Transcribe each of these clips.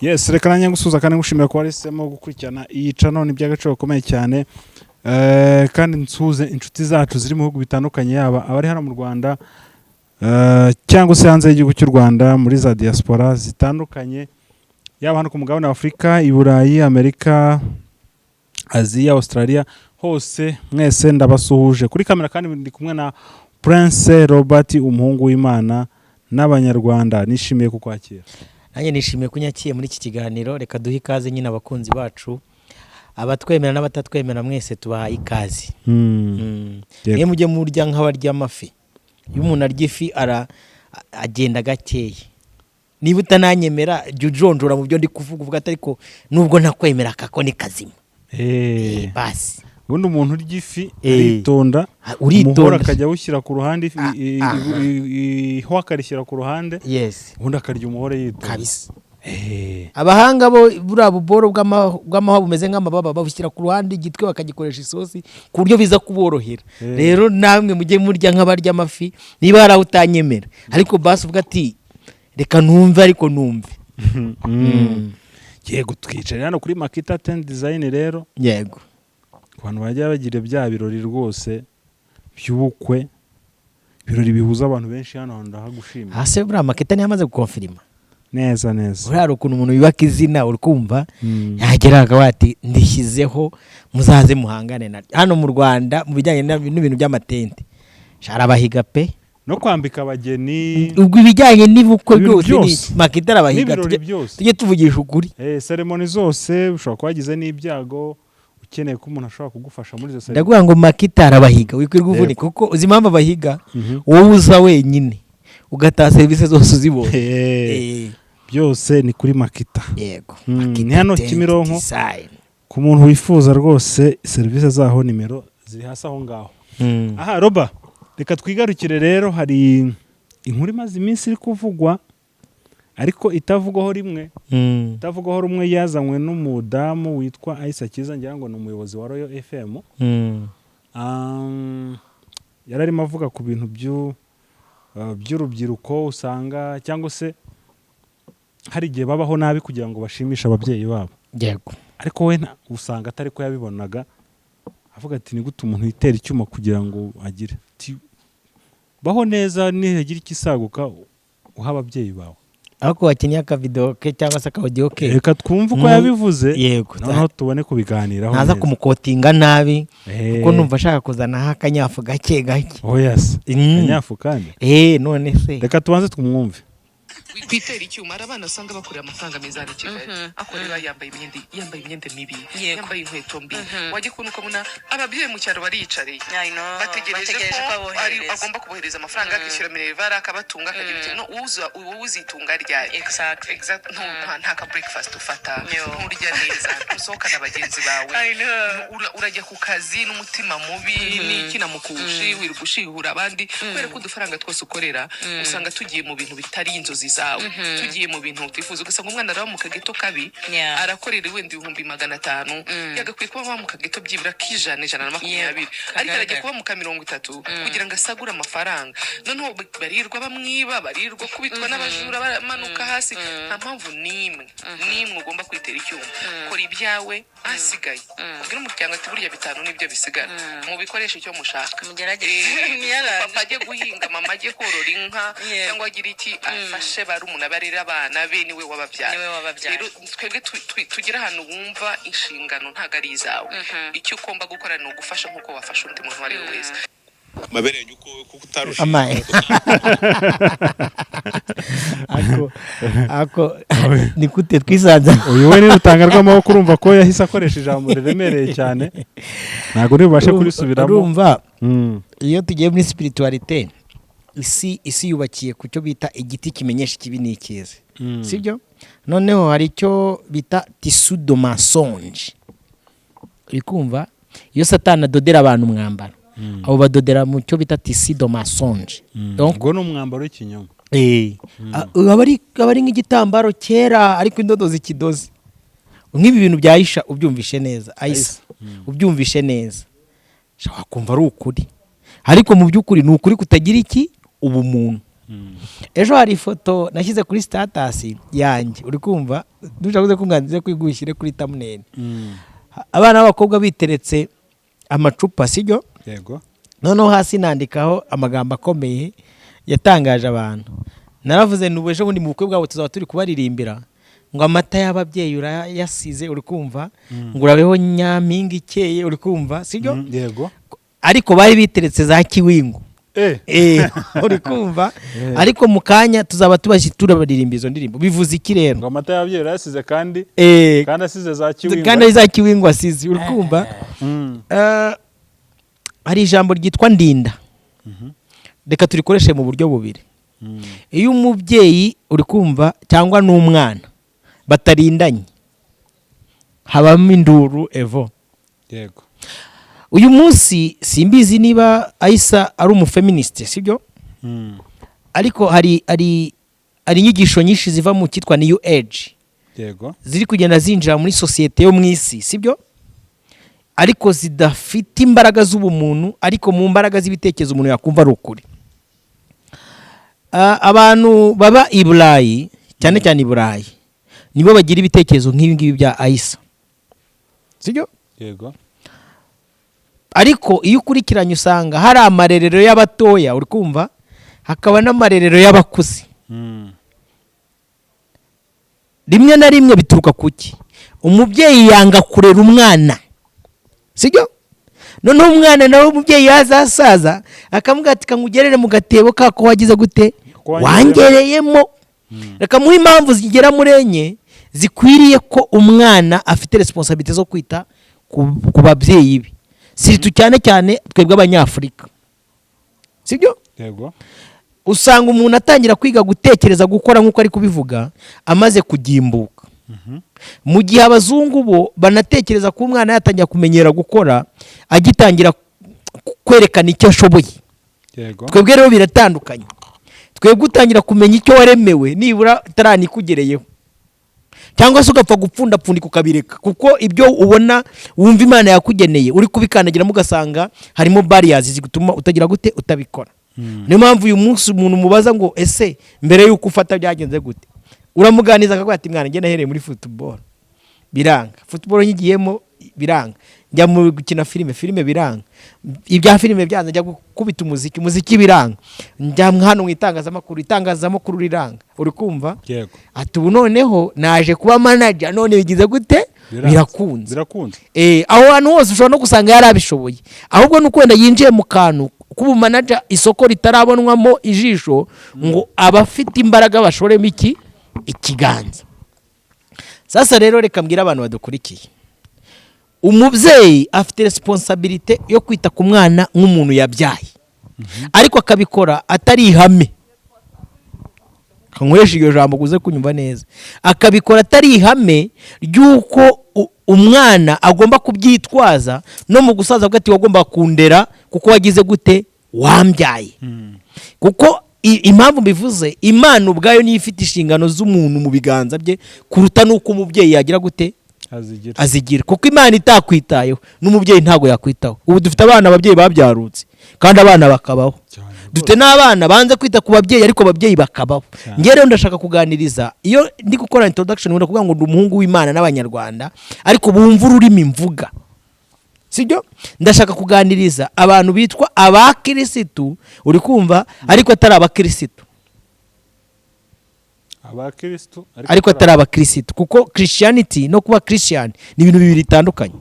Yes, reka nanjye ngusuhuza kandi ngushimira kuba wahisemo gukurikirana iyi channel. Ni iby'agaciro gakomeye cyane. Kandi nsuhuze inshuti zacu ziri mu bihugu bitandukanye, yaba abari hano mu Rwanda cyangwa se hanze y'igihugu cy'u Rwanda muri za diaspora zitandukanye, yaba hano ku mugabane wa Afurika, i Burayi, Amerika, Aziya, Australia, hose mwese ndabasuhuje. Kuri kamera kandi ndi kumwe na Prince Robert, umuhungu w'Imana n'Abanyarwanda. Nishimiye kukwakira. Nanjye nishimiye kunyakiye muri iki kiganiro. Reka duhe ikaze nyine abakunzi bacu, abatwemera n'abatatwemera, mwese tubahaye ikaze. Yego. Mwe mujye murya nk'abarya amafi. Iyo umuntu arya ifi agenda gakeya. Niba utananyemera, jya ujonjora mu byo ndi kuvuga, uvuga ati: "Ariko nubwo ntakwemera, kako ni kazima." Basi. Ubundi umuntu urya ifi aritonda. Ah, umuhoro uritonda. akajya awushyira ku ruhande, Ah, aha. Ihwa akarishyira ku ruhande, ubundi akarya umuhoro yitonda. Kabisa. Abahanga bo buriya buboro bw'amahwa bumeze nk'amababa babushyira ku ruhande, igitwe bakagikoresha isosi ku buryo biza kuborohera. Rero namwe mujye murya nk'abarya amafi. Niba hari aho utanyemera, ariko basi uvuga ati: "Reka numve, ariko numve." Yego, twicaye hano kuri Makita Tent Design rero. Ku bantu bajya bagira bya birori rwose by'ubukwe, ibirori bihuza abantu benshi, hano hantu ndahagushimira. Hasi buriya Makita niyo amaze gukonfirima. Neza neza. Buriya hari ukuntu umuntu yubaka izina, uri kumva, yagera akaba ati: "Ndishyizeho, muzaze muhangane naryo." Hano mu Rwanda mu bijyanye n'ibintu by'amatente arabahiga pe. No kwambika abageni. Ubwo ibijyanye n'ubukwe Ibintu byose ni byose. Makita arabahiga. N'ibirori byose. Tujye tuvugisha ukuri. Ceremony zose, ushobora kuba wagize n'ibyago, ukeneye ko umuntu ashobora kugufasha muri izo ceremony. Ndaguha ngo Makita arabahiga, wikwirwa uvunika, kuko uzi impamvu abahiga? Wowe uza wenyine ugataha serivisi zose uzibonye. Byose ni kuri Makita. Yego. Ni hano Tent Kimironko. Design. Ku muntu wifuza rwose serivisi zaho, nimero ziri hasi aho ngaho. Aha roba, reka twigarukire rero. Hari inkuru imaze iminsi iri kuvugwa ariko itavugwaho rimwe, itavugwaho rumwe, yazanywe n'umudamu witwa Aisa Cyiza, ngira ngo ni umuyobozi wa Royal FM. Yari arimo avuga ku bintu by'urubyiruko usanga cyangwa se hari igihe babaho nabi kugira ngo bashimishe ababyeyi babo. Ariko we usanga atari ko yabibonaga, avuga ati: "Ni gute umuntu yitera icyuma kugira ngo agire?" Ati: "Baho neza, nihagira ikisaguka uha ababyeyi bawe." Ariko wakinnye akavidewo ke cyangwa se aka audio ke. Reka twumve uko yabivuze, noneho tubone kubiganiraho ntaza neza. Kumukotinga nabi, kuko numva ashaka kuzanaho akanyafu gake gake. Oya se. Akanyafu kandi. None se? Reka tubanze tumwumve. Kwitera icyuma, hari abana usanga bakorera amafaranga meza hano i Kigali, akorera yambaye imyenda mibi, yambaye inkweto mbi. Wajya kubona ukabona ababyeyi mu cyaro bariyicariye, I know, bategereje bategereje ko ko aboherereza. Agomba kubohereza amafaranga, akishyura minerval, akabatunga, akagira ikintu. No, uza wowe uzitunga ryari? Exactly. Nta ka breakfast ufata, Yo. nturya neza, ntusohokana bagenzi bawe. I know. Urajya ku kazi n'umutima mubi n'iki na mukushi, wirirwa ushihura abandi kubera ko udufaranga twose ukorera usanga tugiye mu bintu bitari inzozi zawe, tugiye mu bintu utifuza. Ugasanga umwana araba mu kageto kabi, arakorera wenda 500,000, yagakwiye kuba mu kageto byibura k'ijana, 120, ariko arajya kagaragara. kuba mu ka 30 kugira ngo asagure amafaranga. Noneho barirwa bamwiba, barirwa kubitwa n'abajura, bamanuka hasi. Nta mpamvu n'imwe n'imwe ugomba kwitera icyuma. Kora ibyawe, ahasigaye ubwire umuryango ati: "Burya bitanu nibyo bisigara, mubikoreshe icyo mushaka." Mugerageze. Niyaranje. Papa ajye guhinga, mama ajye korora inka, cyangwa agire iki, afashe barumuna barera abana be, niwe wababyaye. Niwe wababyaye. Rero twebwe tugire ahantu wumva inshingano ntabwo ari izawe. Icyo ugomba gukora ni ugufasha nk'uko wafasha undi muntu uwo ari we wese. Amabere yanjye uko kuko utarusha. Amaye ako ni gute twisanze? Uyu we ni rutanga rw'amaboko, urumva ko yahise akoresha ijambo riremereye cyane, ntabwo uri bubashe kurisubiramo. Urumva, iyo tugiye muri spiritualité, isi yubakiye ku cyo bita igiti kimenyesha ikibi n'icyiza. Sibyo? Noneho hari icyo bita tissu de mensonge, uri kumva? Iyo Satani adodera abantu umwambaro, abo badodera mu cyo bita tissu de mensonge. Donc, Ubwo ni umwambaro w'ikinyoma. Aba ari nk'igitambaro cyera ariko indodo zikidoze. Nk'ibi bintu bya Aisha, ubyumvishe neza, Aisha, ubyumvishe neza, wakumva ari ukuri, ariko mu by'ukuri ni ukuri kutagira iki ubumuntu. Ejo hari ifoto nashyize kuri status yanjye, uri kumva? Dushaka ko kwigushyire kuri thumbnail. Abana b'abakobwa biteretse amacupa, sibyo? Yego. Noneho hasi nandikaho amagambo akomeye yatangaje abantu. Naravuze nti ubu ejo bundi mu bukwe bwabo tuzaba turi kubaririmbira ngo amata y'ababyeyi urayasize, uri kumva, ngo urabeho nyampinga ikeye, uri kumva, sibyo? Yego. Ariko bari biteretse za kiwingo. Uri kumva? Ariko mu kanya tuzaba tubashyi turabaririmba izo ndirimbo. Bivuze iki rero? Ngo amata y'ababyeyi urayasize kandi kandi asize za kiwingo. Kandi ari za kiwingo asize, uri kumva? Hari ijambo ryitwa ndinda, reka turikoreshe mu buryo bubiri. Iyo umubyeyi, uri kumva, cyangwa n'umwana batarindanye, habamo induru evo. Uyu munsi simbizi niba Ayisa ari umufeministe, sibyo? Ariko hari inyigisho nyinshi ziva mu cyitwa new age ziri kugenda zinjira muri sosiyete yo mu isi, sibyo? Ariko zidafite imbaraga z'ubumuntu, ariko mu mbaraga z'ibitekerezo umuntu yakumva ari ukuri. Abantu baba i Burayi, cyane cyane i Burayi, nibo bagira ibitekerezo nk'ibi ngibi bya Ayisa, sibyo? Yego. Ariko iyo ukurikiranye usanga hari amarerero y'abatoya, uri kumva, hakaba n'amarerero y'abakuze. Rimwe na rimwe bituruka ku ki? Umubyeyi yanga kurera umwana, sibyo? Noneho umwana nawe umubyeyi yazasaza akamubwira ati kangugerere mu gatebo kako wagize gute? Ko wangereyemo. Wangereyemo. Reka muhe impamvu zigera muri enye zikwiriye ko umwana afite responsabilité zo kwita ku babyeyi be, surtout cyane cyane twebwe Abanyafurika, sibyo? Yego. Usanga umuntu atangira kwiga gutekereza, gukora nk'uko ari kubivuga, amaze kugimbuka, mu gihe abazungu bo banatekereza ko umwana yatangira kumenyera gukora agitangira kwerekana icyo ashoboye. Twebwe rero biratandukanye. Twebwe utangira kumenya icyo waremewe nibura utaranikugereyeho, cyangwa se ugapfa gupfundapfundika ukabireka, kuko ibyo ubona wumva Imana yakugeneye uri kubikandagiramo, ugasanga harimo barriers zigutuma utagira gute? Utabikora. Niyo mpamvu uyu munsi umuntu mubaza ngo ese mbere y'uko ufata byagenze gute, uramuganiza akaguha ati mwana, njye nahereye muri football biranga, football nkigiyemo biranga, njya mu gukina filime, filime biranga, ibya filime byanze, njya gukubita umuziki, umuziki biranga, njya hano mu itangazamakuru, itangazamakuru riranga, uri kumva? Yego. Ati ubu noneho naje kuba manager, none bigize gute? Biranze. Birakunze. Birakunze. Aho hantu hose ushobora no gusanga yarabishoboye, ahubwo nuko wenda yinjiye mu kantu k'ubumanager isoko ritarabonwamo ijisho, ngo abafite imbaraga bashoremo iki ikiganza. Sasa rero reka mbwire abantu badukurikiye: umubyeyi afite responsabilité yo kwita ku mwana nk'umuntu yabyaye, ariko akabikora atari ihame. Nkoresha iryo jambo uze kunyumva neza: akabikora atari ihame ry'uko umwana agomba kubyitwaza no mu gusaza, avuga ati wagomba kundera kuko wagize gute? Wambyaye. Kuko impamvu mbivuze, Imana ubwayo niyo ifite inshingano z'umuntu mu biganza bye kuruta n'uko umubyeyi yagira gute? Azigira. Azigira. Kuko Imana itakwitayeho, n'umubyeyi ntabwo yakwitaho. Ubu dufite abana ababyeyi babyarutse kandi abana bakabaho. Cyane. Dufite n'abana banze kwita ku babyeyi ariko ababyeyi bakabaho. Cyane. Njye rero ndashaka kuganiriza, iyo ndi gukora introduction nkunda kuvuga ngo ndi umuhungu w'Imana n'Abanyarwanda, ariko bumva ururimi mvuga, sibyo? Ndashaka kuganiriza abantu bitwa abakirisitu, uri kumva, ariko atari abakirisitu. Abakirisitu. Ariko atari abakirisitu, kuko Christianity no kuba Christian ni ibintu bibiri bitandukanye.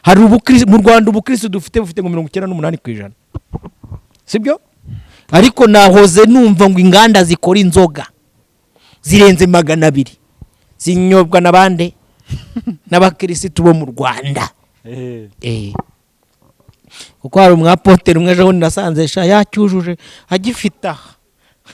Hari mu Rwanda ubukirisitu dufite bufite ngo 98%, sibyo? Ariko nahoze numva ngo inganda zikora inzoga zirenze 200 zinyobwa na bande? N'abakirisitu bo mu Rwanda. Kuko hari umwapoteri umwe ejo bundi nasanze sha yacyujuje agifite aha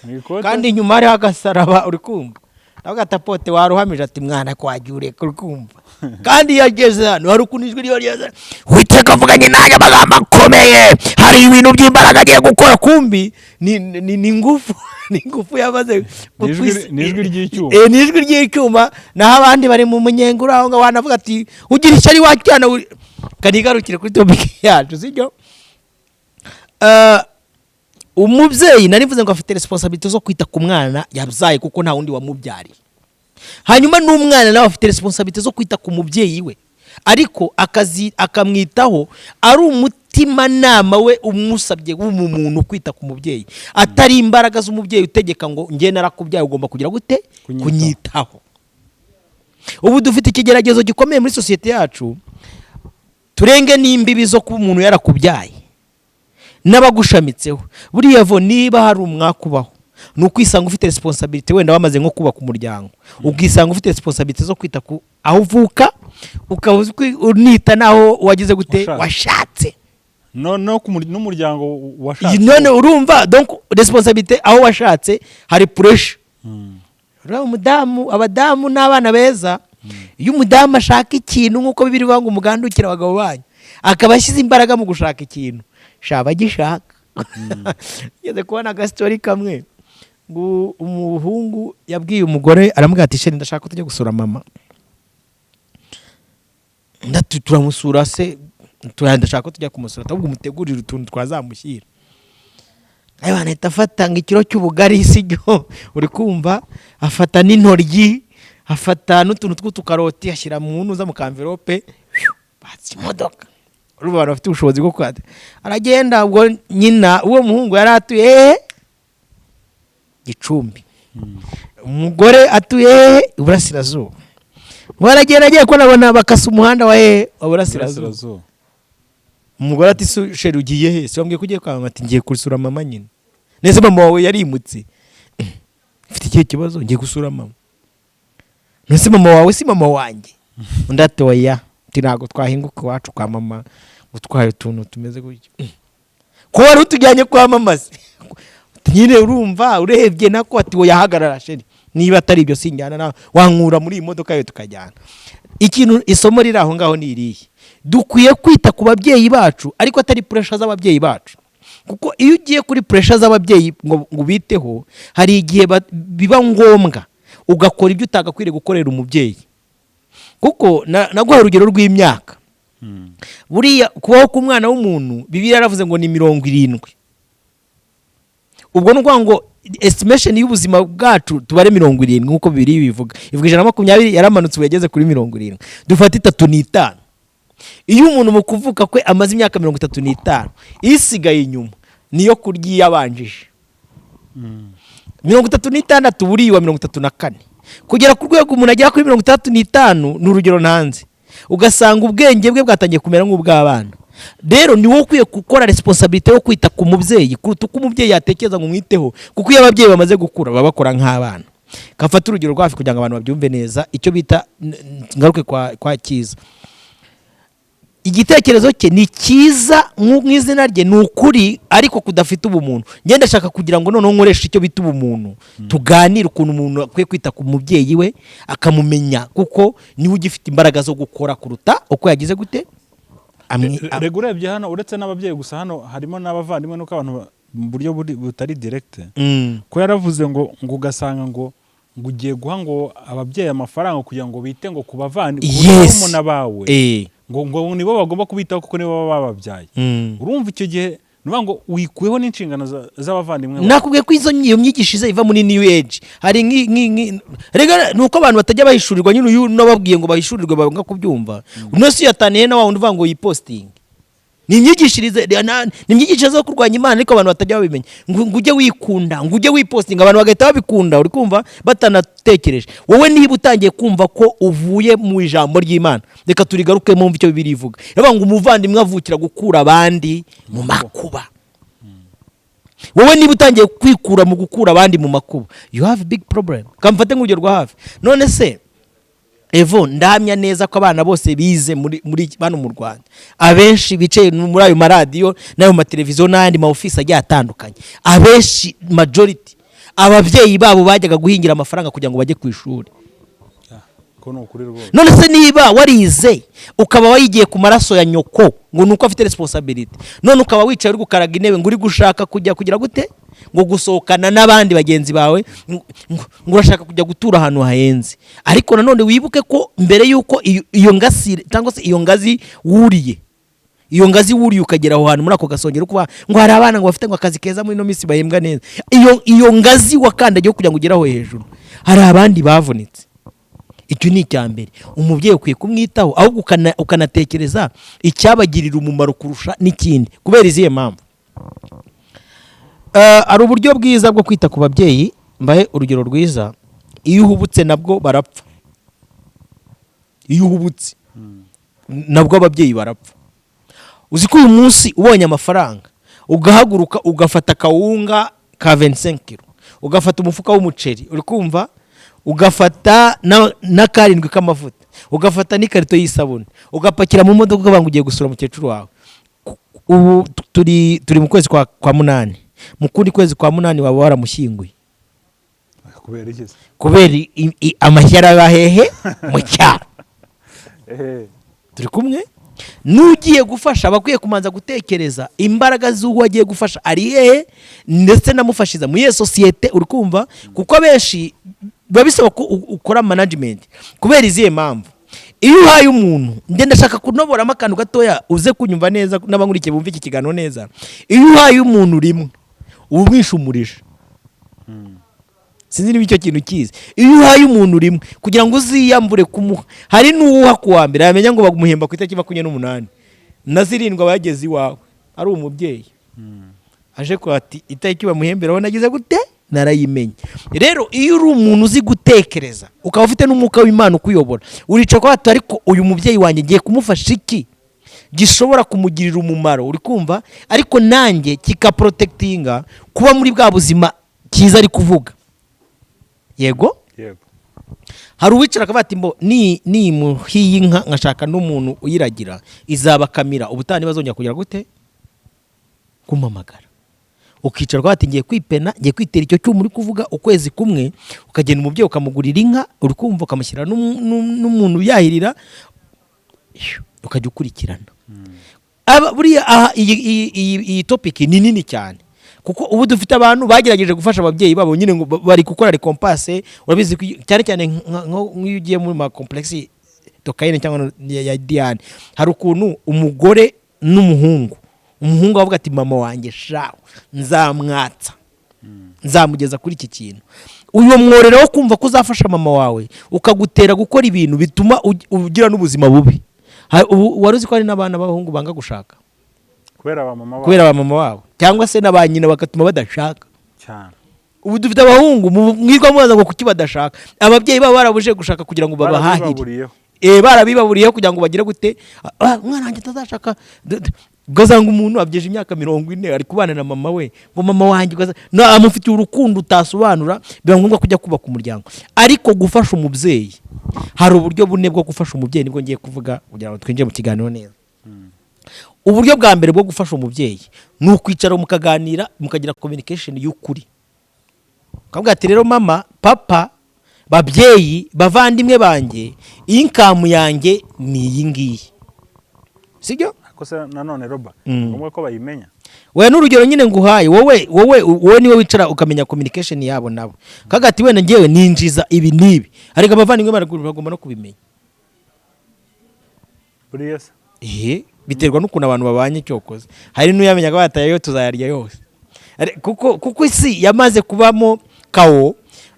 Mu ikote? kandi inyuma hariho agasaraba, uri kumva? Nawe gatapote waruhamije ati mwana kwagiye ureka, uri kumva? Kandi iyo ageze hano hari ukuntu ijwi riba ryeze: "Witeka avuganye nanjye amagambo akomeye, hari ibintu by'imbaraga agiye gukora." Kumbi ni ingufu yamaze. Ni ijwi ry'icyuma. Ni ijwi ry'icyuma. Naho abandi bari mu munyenga uri aho ngaho, wanavuga ati ugira ishyari wacyana. Kanigarukire kuri topic yacu, sibyo? Umubyeyi narivuze ngo afite responsabilité zo kwita ku mwana yabyaye, kuko nta wundi wamubyariye. Hanyuma n'umwana nawe afite responsabilité zo kwita ku mubyeyi we, ariko akazi akamwitaho ari umutimanama we umusabye w'umuntu kwita ku mubyeyi, atari imbaraga z'umubyeyi utegeka ngo njye narakubyaye, ugomba kugira gute? Kunyitaho. Kunyitaho. Ubu dufite ikigeragezo gikomeye muri sosiyete yacu. Turenge n'imbibi zo kuba umuntu yarakubyaye n'abagushamitseho. Buriya vo niba hari umwakubaho, ni ukwisanga ufite responsabilité, wenda wamaze nko kubaka umuryango, ukisanga ufite responsabilité zo kwita ku aho uvuka, ukaba uzi unita n'aho wagize gute? Washatse. Washatse. No n'umuryango washatse. None urumva, donc responsabilité aho washatse hari pressure. Uriya umudamu, abadamu n'abana beza, iyo umudamu ashaka ikintu, nk'uko bibiri bivuga ngo umugandukire abagabo banyu, akaba ashyize imbaraga mu gushaka ikintu, shaba agishaka. Ngeze kubona agastori kamwe ngo umuhungu yabwiye umugore, aramubwira ati: "Chérie, ndashaka ko tujya gusura mama." Ndati: "Turamusura se?" "Ndashaka ko tujya kumusura, ahubwo umutegurire utuntu twazamushyira." Ayo ahita afata ngo ikiro cy'ubugari, sibyo? Uri kumva, afata n'intoryi, afata n'utuntu tw'utukaroti, ashyira mu ntuza, mu kamverope, batsa imodoka. Urumva abantu bafite ubushobozi bwo kwata. Aragenda. Ubwo nyina uwo muhungu yari atuye hehe? Gicumbi. Umugore atuye hehe? Iburasirazuba. Ngo aragenda, agiye kubona abona bakasa umuhanda wa hehe? Wa Burasirazuba. Burasirazuba. Umugore ati: "Chéri, ugiye he? Si wambwiye ko ugiye kwa mama?" Ati: "Ngiye gusura mama nyine." "Nese mama wawe yarimutse?" "Mfite ikihe kibazo? Ngiye gusura mama." "Nese mama wawe si mama wanjye?" Undi ati: "Oya." Ati: "Ntabwo twahinguka iwacu kwa mama utwaye utuntu tumeze gutyo." "Ko wari utujyanye kwa mama se?" Ati: "Nyine urumva urebye nako." Ati: "Oya, hagarara chéri, niba atari ibyo sinjyana nawe, wankura muri iyi modoka yawe tukajyana." Ikintu, isomo riri aho ngaho ni irihe? Dukwiye kwita ku babyeyi bacu, ariko atari pressure z'ababyeyi bacu, kuko iyo ugiye kuri pressure z'ababyeyi ngo ubiteho, hari igihe biba ngombwa ugakora ibyo utagakwiriye gukorera umubyeyi. Kuko naguha urugero rw'imyaka. Buriya kubaho k'umwana w'umuntu, Bibiliya yaravuze ngo ni 70. Ubwo ni ukuvuga ngo estimation y'ubuzima bwacu tubare 70, nk'uko Bibiliya bivuga. Ivuga 120, yaramanutse, ubu yageze kuri 70. Dufate 35. Iyo umuntu mu kuvuka kwe amaze imyaka 35, isigaye inyuma niyo kurya iyabanjije 36, buriya wa 34 kugera ku rwego umuntu agera kuri 65, ni urugero ntanze, ugasanga ubwenge bwe bwatangiye kumera nk'ubw'abana. Rero ni wowe ukwiye gukora responsabilité yo kwita ku mubyeyi kuruta uko umubyeyi yatekereza ngo umwiteho, kuko iyo ababyeyi bamaze gukura baba bakora nk'abana. Kafata urugero rwa hafi kugira ngo abantu babyumve neza. Icyo bita ngaruke kwa Cyiza. Igitekerezo cye ni cyiza nk'izina rye ni ukuri, ariko kudafite ubumuntu. Ngenda ndashaka kugira ngo noneho nkoreshe icyo bita ubumuntu, tuganire ukuntu umuntu akwiye kwita ku mubyeyi we, akamumenya, kuko niwe ugifite imbaraga zo gukora kuruta uko yagize gute. Rega urebye hano, uretse n'ababyeyi gusa, hano harimo n'abavandimwe, nuko abantu mu buryo butari direct, ko yaravuze ngo ugasanga ngo ugiye guha ngo ababyeyi amafaranga kugira ngo bite ngo ku bavandi, ku barumuna bawe, ngo nibo bagomba kubitaho kuko nibo baba bababyaye. Urumva icyo gihe ni ukuvuga ngo wikuyeho n'inshingano z'abavandimwe bawe. Nakubwiye ko iyo myigishirize iva muri New Age. Hari rega ni uko abantu batajya bahishurirwa nyine. Uyu nababwiye ngo bahishurirwe, banga kubyumva. Uno si yataniye na wa wundi uvuga ngo yipostinge. Ni imyigishirize, ni imyigishirize yo kurwanya Imana, ariko abantu batajya babimenya. Ngo ujye wikunda, ngo ujye wipostinga, abantu bagahita babikunda, uri kumva, batanatekereje. Wowe niba utangiye kumva ko uvuye mu ijambo ry'Imana, reka turigarukemo, wumve icyo Bibiliya ivuga. Iravuga ngo umuvandimwe avukira gukura abandi mu makuba. Wowe niba utangiye kwikura mu gukura abandi mu makuba, you have a big problem. Kamfate nk'urugero rwa hafi. None se Evo, ndahamya neza ko abana bose bize muri bano mu Rwanda, abenshi bicaye muri ayo maradiyo n'ayo mateleviziyo n'ayandi ma office agiye atandukanye, abenshi, majority, ababyeyi babo bajyaga guhingira amafaranga kugira ngo bajye ku ishuri. Ko ni ukuri rwose. None se niba warize, ukaba wayigiye ku maraso ya nyoko ngo ni uko afite responsibility, none ukaba wicaye uri gukaraga intebe, ngo uri gushaka kujya kugira gute, ngo gusohokana n'abandi bagenzi bawe, ngo urashaka kujya gutura ahantu hahenze, ariko nanone wibuke ko mbere y'uko iyo ngasire cyangwa se iyo ngazi wuriye, Iyo ngazi wuriye ukagera aho hantu muri ako gasongero, kuba ngo hari abana ngo bafite ngo akazi keza muri ino minsi bahembwa neza, iyo ngazi wakandagiyeho kugira ngo ugere aho hejuru, hari abandi bavunitse. Icyo ni icya mbere. Umubyeyi ukwiye kumwitaho, ahubwo ukanatekereza icyabagirira umumaro kurusha n'ikindi. Kubera izihe mpamvu? Hari uburyo bwiza bwo kwita ku babyeyi. Mbahe urugero rwiza: iyo uhubutse nabwo barapfa. Iyo uhubutse nabwo ababyeyi barapfa. Uzi ko uyu munsi ubonye amafaranga, ugahaguruka ugafata akawunga ka 25 kilo, ugafata umufuka w'umuceri, uri kumva, ugafata n'akarindwi k'amavuta, ugafata n'ikarito y'isabune, ugapakira mu modoka, ukavuga ngo ugiye gusura umukecuru wawe. Ubu turi mu kwezi kwa munani, mu kundi kwezi kwa munani waba waramushyinguye. Kubera iki se? Kubera amashyari aba hehe? Mu cyaro. Turi kumwe n'ugiye gufasha, aba akwiye kumanza gutekereza imbaraga z'uwo agiye gufasha ari hehe, ndetse namufashiza muri iyo sosiyete, uri kumva, kuko abenshi biba bisaba ko ukora management. Kubera izihe mpamvu? Iyo uhaye umuntu, njye ndashaka kunoboramo akantu gatoya uze kunyumva neza, n'abankurikiye bumve iki kiganiro neza. Iyo uhaye umuntu rimwe, uba umwishumurije. Sinzi niba icyo kintu kizi. Iyo uhaye umuntu rimwe, kugira ngo uziyambure kumuha, hari n'uwuha ku wa mbere, yamenya ngo bamuhemba ku itariki 28 na 7, aba yageze iwawe ari umubyeyi aje ko ati: "Itariki bamuhemberaho nagize gute? Narayimenye." Rero iyo uri umuntu uzi gutekereza, ukaba ufite n'umwuka w'Imana ukuyobora, uricara ukavuga ati: "Ariko uyu mubyeyi wanjye ngiye kumufasha iki gishobora kumugirira umumaro?" Uri kumva? Ariko nanjye kikaprotectinga kuba muri bwa buzima cyiza ari kuvuga. Yego. Yego. Hari uwicara akavuga ati: "Mbo ni nimuhiye inka, nkashaka n'umuntu uyiragira, izabakamira, ubutaha ntibazongera kugira gute? Kumpamagara." Ukicara ukavuga ati: "Ngiye kwipena, ngiye kwitera icyo cyuma." Uri kuvuga ukwezi kumwe, ukagenda umubyeyi ukamugurira inka, uri kumva, ukamushyira n'umuntu uyahirira, ukajya ukurikirana. Buriya aha iyi topic ni nini cyane, kuko ubu dufite abantu bagerageje gufasha ababyeyi babo nyine ngo bari gukora récompense. Urabizi ko cyane cyane nk'iyo ugiye muri ma complexe dokayine cyangwa ya Diane, hari ukuntu umugore n'umuhungu, umuhungu avuga ati: "Mama wanjye shawe nzamwatsa, nzamugeza kuri iki kintu." Uyu mworero wo kumva ko uzafasha mama wawe ukagutera gukora ibintu bituma ugira n'ubuzima bubi. Ubu wari uzi ko hari n'abana b'abahungu banga gushaka? Kubera abamama babo. Kubera abamama babo cyangwa se na ba nyina, bagatuma badashaka. Cyane. Ubu dufite abahungu mwirwa mubaza ngo kuki badashaka, ababyeyi babo barabuje gushaka kugira ngo babahahire. Barabibaburiyeho. Barabibaburiyeho kugira ngo bagire gute? Ah, umwana wanjye atazashaka. Ugasanga umuntu abyeje imyaka 40 ari kubana na mama we, ngo mama wanjye, no, amufitiye urukundo utasobanura. Biba ngombwa kujya kubaka umuryango. Ariko gufasha umubyeyi, hari uburyo bune bwo gufasha umubyeyi, nibwo ngiye kuvuga kugira ngo twinjire mu kiganiro neza. Uburyo bwa mbere bwo gufasha umubyeyi ni ukwicara mukaganira, mukagira communication y'ukuri, ukavuga ati: "Rero mama, papa, babyeyi, bavandimwe banjye, income yanjye ni iyi ngiyi." Sibyo? Ariko se nanone roba, Mm. ni ngombwa ko bayimenya? We n'urugero nyine nguhaye, wowe niwe wicara ukamenya communication yabo nabo, kaga ati: "Wenda ngewe ninjiza ibi n'ibi," ariko abavandimwe bagomba no kubimenya. Buriya se? Ehe, biterwa n'ukuntu abantu babanye. Cyokoze hari n'uyamenya ko bataye tuzayarya yose. Kuko isi yamaze kubamo kawo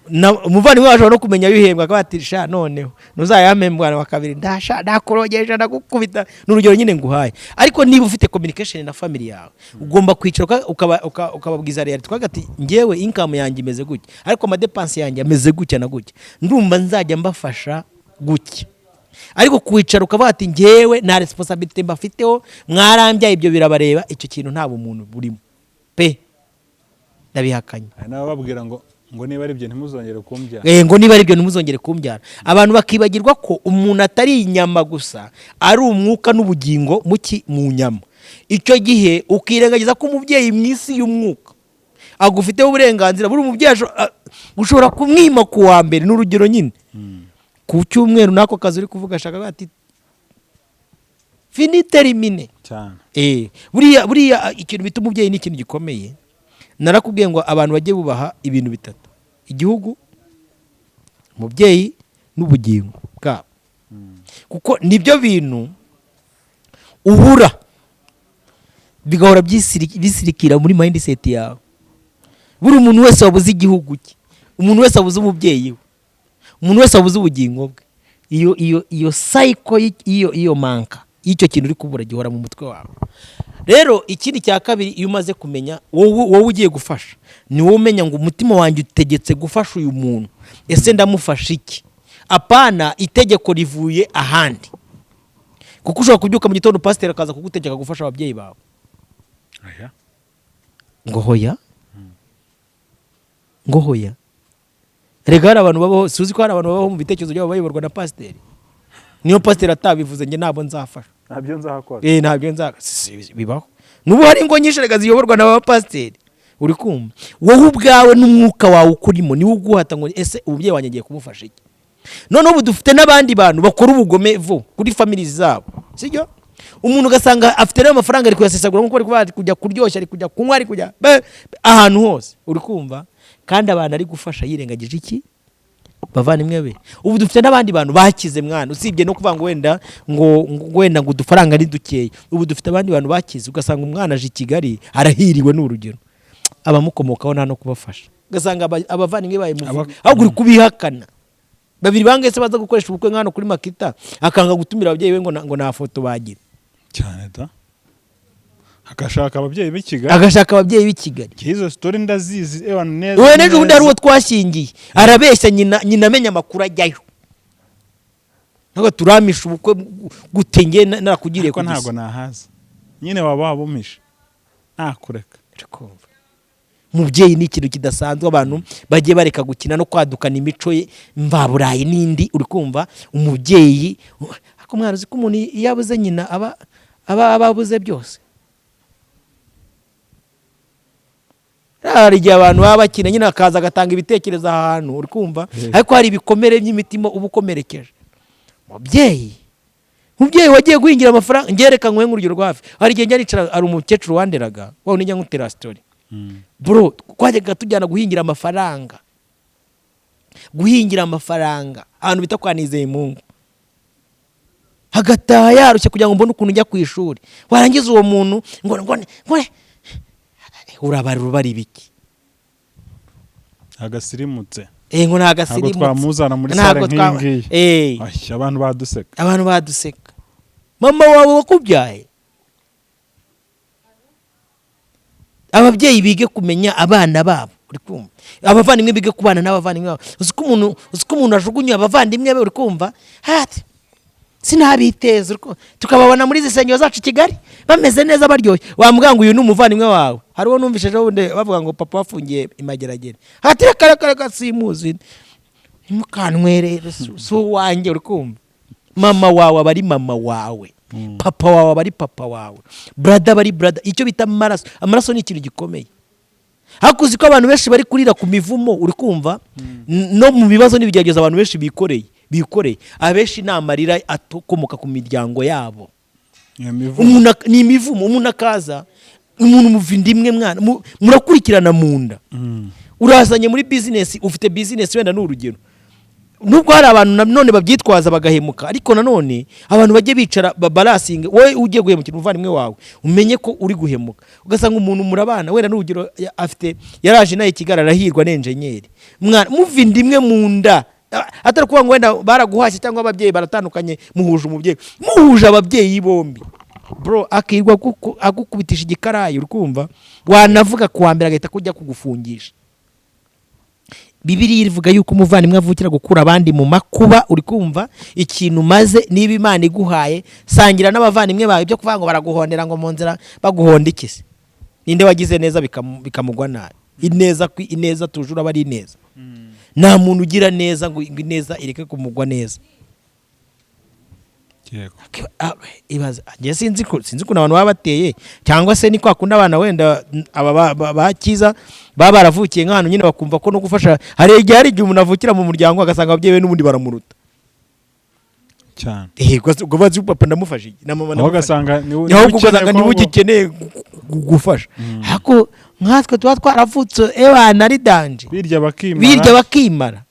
na umuvandimwe wawe ashobora no kumenya bihembwa, akaba ati: "Sha, noneho ntuzayampe wa kabiri, ndasha ndakurogesha, ndagukubita." Ni urugero nyine nguhaye. Ariko niba ufite communication na family yawe, ugomba kwicara ukababwiza reality, twaga ati: "Njyewe income yanjye imeze gutya, ariko amadépenses yanjye ameze gutya na gutya, ndumva nzajya mbafasha gutya." Ariko kwicara ukavuga ati: "Njyewe nta responsabilité mbafiteho, mwarambyaye, ibyo birabareba," icyo kintu nta bumuntu burimo pe, ndabihakanye. Hari n'abababwira ngo niba ari ibyo ntimuzongere kumbyara. Ngo niba ari ibyo ntimuzongere kumbyara. Abantu bakibagirwa ko umuntu atari inyama gusa, ari umwuka n'ubugingo muki mu nyama. Icyo gihe ukirengagiza ko umubyeyi mu isi y'umwuka agufiteho uburenganzira. Buri umubyeyi ushobora kumwima ku wa mbere, ni urugero nyine, ku cyumweru n'ako kazi uri kuvuga, ashaka ati: "Fini, terminé." Cyane. Buriya ikintu bita umubyeyi ni ikintu gikomeye. Narakubwiye ngo abantu bajye bubaha ibintu bitatu: igihugu, umubyeyi n'ubugingo bwabo, kuko nibyo bintu ubura. Bigahora bisirikira muri mindset yawe. Buri muntu wese wabuze igihugu cye, umuntu wese wabuze umubyeyi we, umuntu wese wabuze ubugingo bwe, iyo cycle, iyo manque y'icyo kintu uri kubura gihora mu mutwe wawe. Rero ikindi cya kabiri, iyo umaze kumenya, wowe ugiye gufasha, ni wowe umenya ngo umutima wanjye utegetse gufasha uyu muntu, ese ndamufasha iki? Apana itegeko rivuye ahandi, kuko ushobora kubyuka mu gitondo pasiteri akaza kugutegeka gufasha ababyeyi bawe. Oya. Ngo hoya, ngo hoya. Rega hari abantu babaho, suzi ko hari abantu babaho mu bitekerezo byabo bayoborwa na pasiteri. Niyo pasiteri atabivuze, njye ntabwo nzafasha. Ntabyo nzahakora. Eh, ntabyo bibaho. N'ubu hari ingo nyinshi rega ziyoborwa n'abapasiteri. Uri kumva, wowe ubwawe n'umwuka wawe ukurimo niwo uguhata ngo ese umubyeyi wanjye agiye kumufasha iki? Noneho ubu dufite n'abandi bantu bakora ubugome vu kuri family zabo, sibyo? Umuntu ugasanga afite n'amafaranga ari kuyasesagura, nk'uko ari kuvuga, ari kujya kuryoshya, ari kujya kunywa, ari kujya ahantu hose, uri kumva? Kandi abantu ari gufasha yirengagije iki? Bavandimwe be. Ubu dufite n'abandi bantu bakize, mwana, usibye no kuvuga ngo wenda ngo wenda ngo udufaranga ari dukeya. Ubu dufite abandi bantu bakize, ugasanga umwana aje i Kigali arahiriwe, ni urugero, abamukomokaho nta no kubafasha, ugasanga abavandimwe baye muvuga, ahubwo uri kubihakana. Babiri bangahe se baza gukoresha ubukwe nk'hano kuri Makita, akanga gutumira ababyeyi be ngo nta foto bagira? Cyane da, agashaka ababyeyi b'i Kigali. Agashaka ababyeyi b'i Kigali. Izo story ndazizi, ewa, neza. Wowe n'ejo bundi hari uwo Neza. twashyingiye, arabeshya nyina, nyina amenya amakuru ajyayo. Ntabwo turamisha ubukwe gute nge narakugiriye Ariko ku ntabwo gisi? nahaza nyine, waba wabumisha ntakureka. Urikumva? Umubyeyi ni ikintu kidasanzwe. Abantu bagiye bareka gukina no kwadukana imico ye mvaburayi n'indi. Uri kumva, umubyeyi, ariko mwana, uzi ko umuntu iyo abuze nyina aba abuze byose? Hari igihe abantu baba bakina nyine, akaza agatanga ibitekerezo ahantu, uri kumva? Ariko hari ibikomere by'imitima uba ukomerekeje mubyeyi. Mubyeyi wagiye guhingira amafaranga, ngereka nguhe nk'urugero rwa hafi. Hari igihe njya nicara, hari umukecuru wanderaga, wowe nijya nkutera story, bro. Twajyaga tujyana guhingira amafaranga, guhingira amafaranga ahantu bita kwa Nizeymungu, hagataha yarushye kugira ngo mbone ukuntu njya ku ishuri. Warangiza uwo muntu ngo urabara ubara ibiki? Agasirimutse. Eh, ngo Ntabwo nagasirimutse. twamuzana muri salle Ntabwo nk'iyi ngiyi. Eh. Ay, abantu baduseka. Abantu baduseka. Mama wawe wakubyaye. Ababyeyi bige kumenya abana babo, uri kumva? Abavandimwe bige kubana n'abavandimwe babo. Uzi ko umuntu ajugunya abavandimwe be, uri kumva? Hati sinabiteza, uri kumva? Tukababona muri izi nsengero zacu i Kigali bameze neza, baryoshye, wambwira ngo uyu ni umuvandimwe wawe? Hari uwo numvise ejo bundi bavuga ngo papa wafungiye imageragere, hati reka reka reka, simuzi, ntimukanwerere, si uwanjye. Uri kumva? Mama wawe aba ari mama wawe, papa wawe aba ari papa wawe, brother aba ari brother. Icyo bita amaraso, amaraso ni ikintu gikomeye. Ariko uzi ko abantu benshi bari kurira ku mivumo, uri kumva, no mu bibazo n'ibigeragezo abantu benshi bikoreye, abenshi ni amarira akomoka ku miryango yabo. Iyo mivumo. Umuntu ni imivumo. Umuntu akaza, umuntu muva inda imwe, mwana, murakurikirana mu nda, urazanye muri bizinesi, ufite bizinesi wenda ni urugero. Nubwo hari abantu nanone babyitwaza bagahemuka, ariko nanone abantu bajye bicara babarasinge. Wowe ugiye guhemukira umuvandimwe wawe, umenye ko uri guhemuka. Ugasanga umuntu murabana, wenda n'urugero, afite, yaraje nawe i Kigali arahirwa n'enjenyeri, mwana muva inda imwe mu nda, atari ukuvuga ngo wenda baraguhashye cyangwa ababyeyi baratandukanye, muhuje umubyeyi, muhuje ababyeyi bombi, bro, akirwa agukubitisha igikarayi, uri kumva? Wanavuga kuwa mbere agahita kujya kugufungisha. Bibiliya ivuga yuko umuvandimwe avukira gukura abandi mu makuba, uri kumva? Ikintu maze niba Imana iguhaye, sangira n'abavandimwe bawe. Ibyo kuvuga ngo baraguhondera ngo mu nzira, baguhonda iki se? Ninde wagize neza bikamugwa nabi? Ineza ineza tujura aba ari ineza. Nta muntu ugira neza ngo ineza ireke kumugwa neza. Yego. Ah, ibaza, njye sinzi ukuntu abantu baba bateye, cyangwa se ni kwa kundi abana wenda aba bakiza baba baravukiye nk'ahantu nyine bakumva ko no gufasha. Hari igihe umuntu avukira mu muryango agasanga ababyeyi be n'ubundi baramuruta. Cyane. Eh, ubwo bazi papa ndamufasha iki na mama Aho ndamufasha. ugasanga ni Ahubwo ugasanga niwe ugikeneye gufasha. Ariko nkatwe tuba twaravutse, ewana, ari danger. Birya bakimara. Birya bakimara.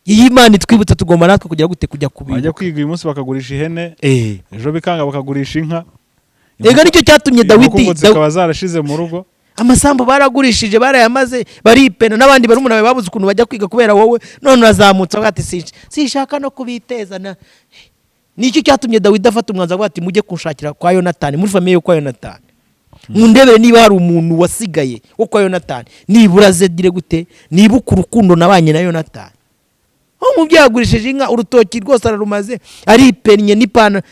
Iyo Imana itwibutsa, tugomba natwe kugira gute? Kujya Bajya kubibuka. kwiga uyu munsi bakagurisha ihene, Eh. ejo bikanga bakagurisha inka. Ega nicyo cyatumye Inkoko Dawidi ngo zikaba zarashize mu rugo. Amasambu baragurishije, barayamaze, baripena, n'abandi barumuna bawe babuze ukuntu bajya kwiga kubera wowe. None urazamutse avuga ati: "Sinshaka no kubiteza." Na nicyo cyatumye Dawidi afata umwanzuro avuga ati: "Mujye kunshakira kwa Yonatani, muri famille yo kwa Yonatani, mundebere niba hari umuntu wasigaye wo kwa Yonatani, nibura azegire gute, nibuka urukundo nabanye na Yonatani." Aho umubyeyi yagurishije inka, urutoki rwose ararumaze, aripennye n'ipantaro.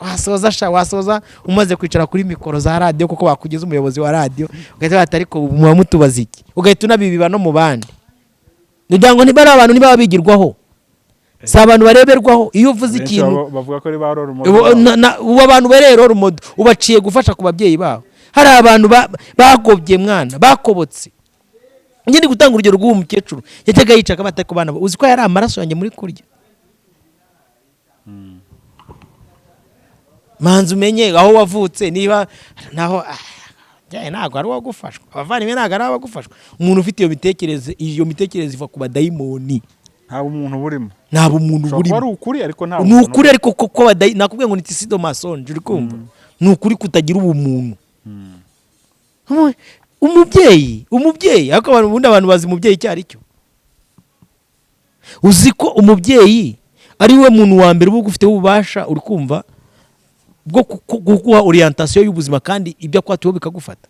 Wasoza sha, wasoza umaze kwicara kuri mikoro za radiyo, kuko bakugize umuyobozi wa radiyo, ugahita bati: "Ariko muba mutubaza iki?" Ugahita unabibiba no mu bandi, kugira ngo niba ari abantu niba bigirwaho, si abantu bareberwaho. Iyo uvuze Benshi ikintu bavuga ko ari ba role model babo. Ubu abantu barero rumodo ubaciye gufasha ku babyeyi babo. Hari abantu bagobye mwana, bakobotse. Njye ndi gutanga urugero rw'uwo mukecuru yajyaga yica akabata ku bana. Uzi ko yari amaraso yanjye muri kurya? Manza umenye aho wavutse, niba naho ntabwo ari uwagufashwa, abavandimwe ntabwo ari abagufashwa. Umuntu ufite iyo mitekerereze, iyo mitekerereze iva ku badayimoni. Nta bumuntu burimo. Nta bumuntu Ushobora kuba burimo. ari ukuri, ariko nta Ni bumuntu. ukuri, ariko koko nakubwiye ngo ni tissu de mensonge. Uri kumva ni ukuri kutagira ubumuntu. Umubyeyi, ariko abantu, ubundi abantu bazi umubyeyi icyo ari cyo? Uzi ko umubyeyi ari we muntu wa mbere uba ugufiteho ububasha, uri kumva, bwo kuguha orientation y'ubuzima, kandi ibyo akwatuyeho bikagufata?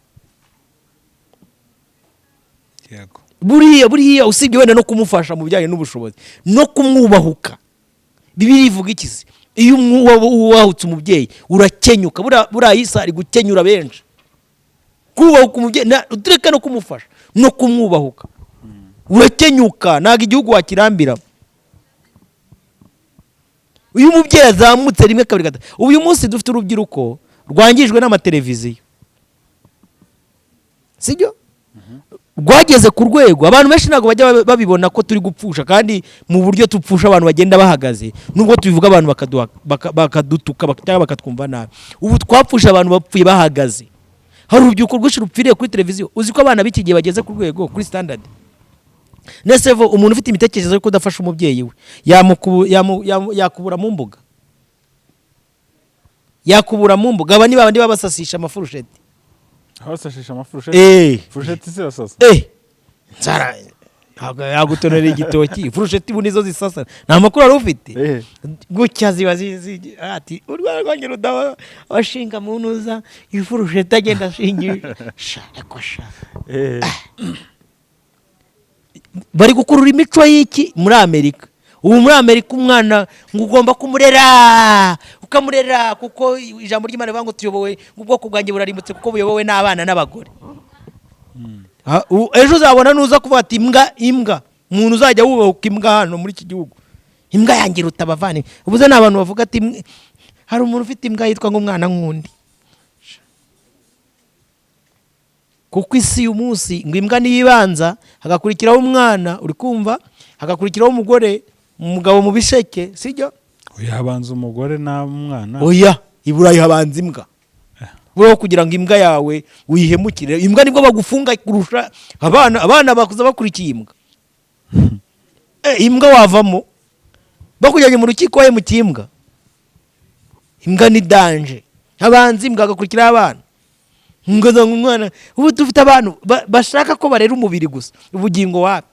Yego. Buriya usibye wenda no kumufasha mu bijyanye n'ubushobozi no kumwubahuka, Bibiliya ivuga iki se? Iyo wubahutse umubyeyi urakenyuka. Buriya Isa ari gukenyura benshi. Kubahuka umubyeyi, tureke no kumufasha, no kumwubahuka urakenyuka, ntabwo igihugu wakirambira. Uyu mubyeyi azamutse rimwe, kabiri, gatatu. Uyu munsi dufite urubyiruko rwangijwe n'amateleviziyo, sibyo? Rwageze ku rwego abantu benshi ntabwo bajya babibona ko turi gupfusha, kandi mu buryo tupfusha abantu bagenda bahagaze, nubwo tubivuga abantu bakadutuka cyangwa bakatwumva nabi. Ubu twapfusha abantu bapfuye bahagaze. Hari urubyiruko rwinshi rupfiriye kuri televiziyo. Uzi ko abana b'iki gihe bageze ku rwego, kuri standard nesevo, umuntu ufite imitekerereze yo kudafasha umubyeyi we yakubura mu mbuga, yakubura mu mbuga. Aba ni babandi babasasisha amafurusheti. Abasashisha amafurusheti? Eh. Furusheti zirasasa? Eh, nzara yagutonera igitoki. Furusheti ubu nizo zisasa, nta makuru wari ufite? Eh. Gutya ziba ati urwara rwanjye rudawa abashinga mu ntuza ifurusheti, agenda ashingisha sha, ariko sha. Eh. Bari gukurura imico y'iki muri Amerika. Ubu muri Amerika umwana ngo ugomba kumurera, ukamurera, kuko ijambo ry'Imana rivuga ngo tuyobowe, ngo ubwoko bwanjye burarimbutse kuko buyobowe n'abana n'abagore. Ejo uzabona nuza kuvuga ati: "Imbwa, imbwa." Umuntu uzajya wubahuka imbwa hano muri iki gihugu, imbwa yanjye iruta abavandimwe. Ubuze ni abantu bavuga ati: "Hari umuntu ufite imbwa yitwa nk'umwana nk'undi," kuko isi uyu munsi ngo imbwa niyo ibanza, hagakurikiraho umwana, uri kumva, hagakurikiraho umugore, umugabo mu bisheke, sibyo? Oya, habanza umugore n'umwana. Oya, i Burayi habanza imbwa. Buriya kugira ngo imbwa yawe uyihemukire, imbwa nibwo bagufunga kurusha abana. Abana bakuza bakurikiye imbwa. Imbwa wavamo bakujyanye mu rukiko wahemukiye imbwa. Imbwa ni danger. Habanza imbwa, hagakurikiraho abana. Ngo ngo umwana, ubu dufite abantu bashaka ko barera umubiri gusa, ubugingo wapi.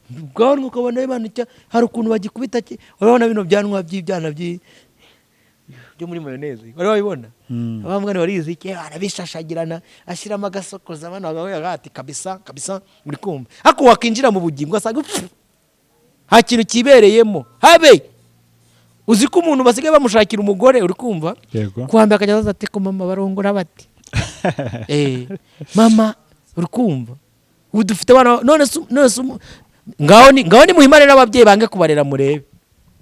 Bwanwa ukabona abana hari ukuntu bagikubita urabona bino byanwa by'ibyana byo muri mayoneze, wari wabibona? Abambwa warize iki, arabishashagirana, ashyiramo agasokoza, abana bagahuye ati: "Kabisa kabisa." Uri kumva, ariko wakinjira mu bugingo asanga nta kintu kibereyemo. Habe uzi ko umuntu basigaye bamushakira umugore, uri kumva? Yego. Kuwa mbere akajya aza ati: "Ko mama barongora bati mama." Uri kumva, ubu dufite abana none se ngaho ni muhimbane n'ababyeyi bange kubarera, murebe.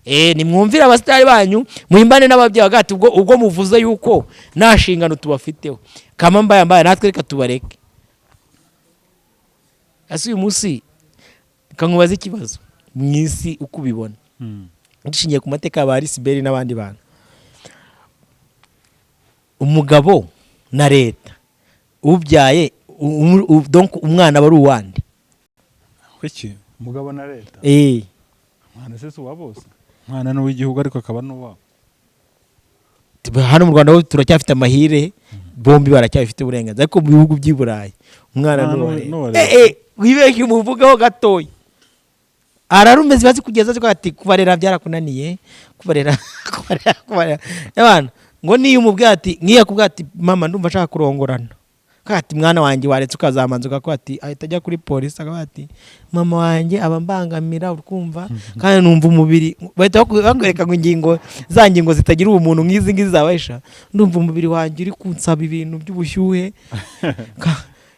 Nimwumvire abasitari banyu, muhimbane n'ababyeyi bavuga ati: Ubwo muvuze yuko nta nshingano tubafiteho, kama mbaye mbaye, natwe reka tubareke." Ese uyu munsi kankubaza ikibazo, mu isi uko ubibona, dushingiye ku mateka ya ba Risiberi n'abandi bantu, umugabo na leta ubyaye donc umwana aba ari uwande? Kuki umugabo na leta? Eh. Umwana se si uwa bose? Umwana ni uw'igihugu, ariko akaba n'uwabo. Hano mu Rwanda ho turacyafite amahire, bombi baracyabifite uburenganzira, ariko mu bihugu by'i Burayi umwana Umwana n'uwarera. N'uwarera. Wibeshye umuvugaho gatoya, ararumeze bazi kugeza azi ko ati kubarera byarakunaniye, kubarera, kubarera, kubarera abantu. Ngo niyo umubwiye ati, nk'iyo akubwiye ati: "Mama, ndumva ashaka kurongorana," akavuga ati: "Mwana wanjye, waretse ukazamanza," ukavuga ati, ahita ajya kuri polisi akavuga ati: "Mama wanjye aba ambangamira, urkumva, kandi numva umubiri," bahita bakwereka ngo ingingo za ngingo zitagira ubumuntu nk'izi ngizi zabahisha, "Ndumva umubiri wanjye uri kunsaba ibintu by'ubushyuhe."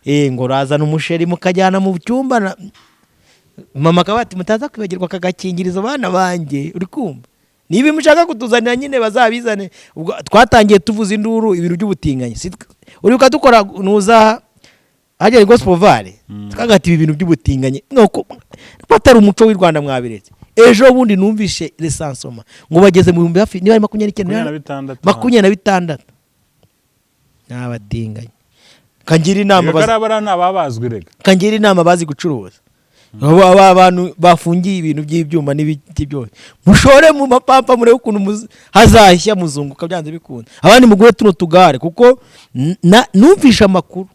Ngo urazana umusheri mukajyana mu cyumba mama akaba ati: "Mutaza kwibagirwa aka gakingirizo, bana banjye." Uri kumva, niba mushaka kutuzanira nyine bazabizane. Ubwo twatangiye tuvuza induru ibintu by'ubutinganyi. Uribuka dukora nuza hajya gospel vale, twagati ibi bintu by'ubutinganyi nuko ko atari umuco w'i Rwanda, mwabiretse. Ejo bundi numvishe recensement ngo bageze mu bihumbi hafi, niba ari 29, 26. 26 ni abatinganyi. Kangira inama Reka, kariya ni ababazwi rega. Kangira inama bazi gucuruza, aba bantu bafungiye ibintu by'ibyuma n'ibiti byose, mushore mu mapampa murebe ukuntu hazashya, muzunguka byanze bikunze. Abandi mugure tuno tugare, kuko numvishe amakuru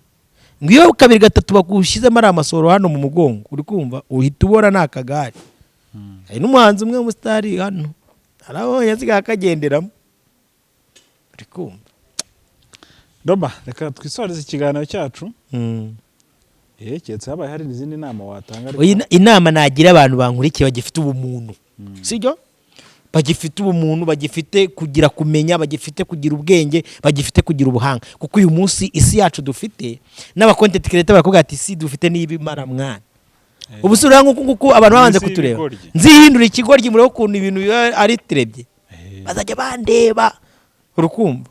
ngo iyo kabiri gatatu bagushyizemo ari amasoro hano mu mugongo, uri kumva, uhita ubona ni akagare. Hari n'umuhanzi umwe w'umusitari hano arabonye asigaye akagenderamo, uri kumva. Roba, reka twisoreze ikiganiro cyacu. Keretse habaye hari izindi nama watanga, ariko Oya, inama nagira abantu bankurikiye bagifite ubumuntu, sibyo, bagifite ubumuntu, bagifite kugira kumenya, bagifite kugira ubwenge, bagifite kugira ubuhanga, kuko uyu munsi isi yacu dufite n'aba content creator barakubwira ati: "Isi dufite n'ibimara mwana." Ubu si ureba nk'uku nguku abantu babanze Isi kutureba. y'ibigoryi. Nzihindura ikigoryi murebe ukuntu ibintu biba ari terebye, bazajya bandeba. Urukumva,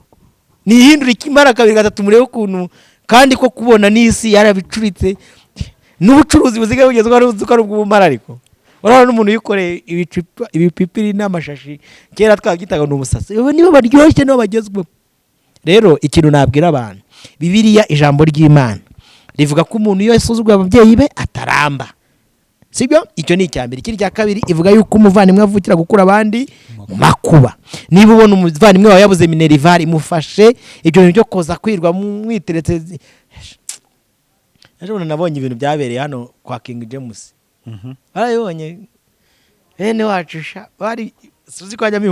nihindura ikimara kabiri gatatu murebe ukuntu, kandi ko kubona n'isi yarabicuritse n'ubucuruzi busigaye bugezweho ari uzi ko ari ubw'ubumara. Ariko urabona n'umuntu wikoreye ibicupa, ibipipiri n'amashashi, kera twabyitaga ni umusatsi, ubu nibo baryoshye, nibo bagezweho. Rero ikintu nabwira abantu, Bibiliya, ijambo ry'Imana rivuga ko umuntu iyo yasuzuguye ababyeyi be ataramba, sibyo? Icyo ni icya mbere. Ikindi cya kabiri, ivuga yuko umuvandimwe avukira gukura abandi mu makuba. Niba ubona umuvandimwe wawe yabuze minerval, imufashe. Ibyo bintu byo koza kwirwa mwiteretse. Ejo bundi nabonye ibintu byabereye hano kwa King James. Barabibonye bene wacu sha, bari suzi ko hajyamo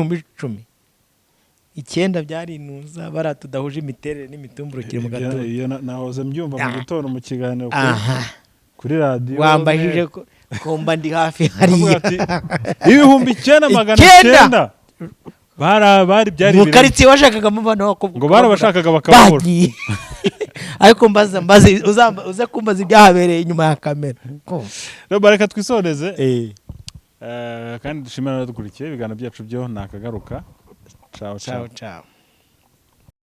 9,000 byari intuza bariya tudahuje imiterere n'imitumburukire mu gatuza. Iyo nahoze mbyumva mu gitondo mu kiganiro aha kuri radiyo. Wambajije ko komba ndi hafi Bavuga hariya. ati 9,900 Icyenda! Bari byari mu ibirori. Karitsiye washakagamo abantu b'abakobwa Ngo barabashakaga bakababura. Bagiye, ariko mbaza mbaze uze kumbaza ibyahabereye inyuma ya kamera. Roba, reka twisoreze. Kandi dushimira n'abadukurikiye ibiganiro byacu byo nakagaruka. Ciao. Ciao. Ciao. Ciao.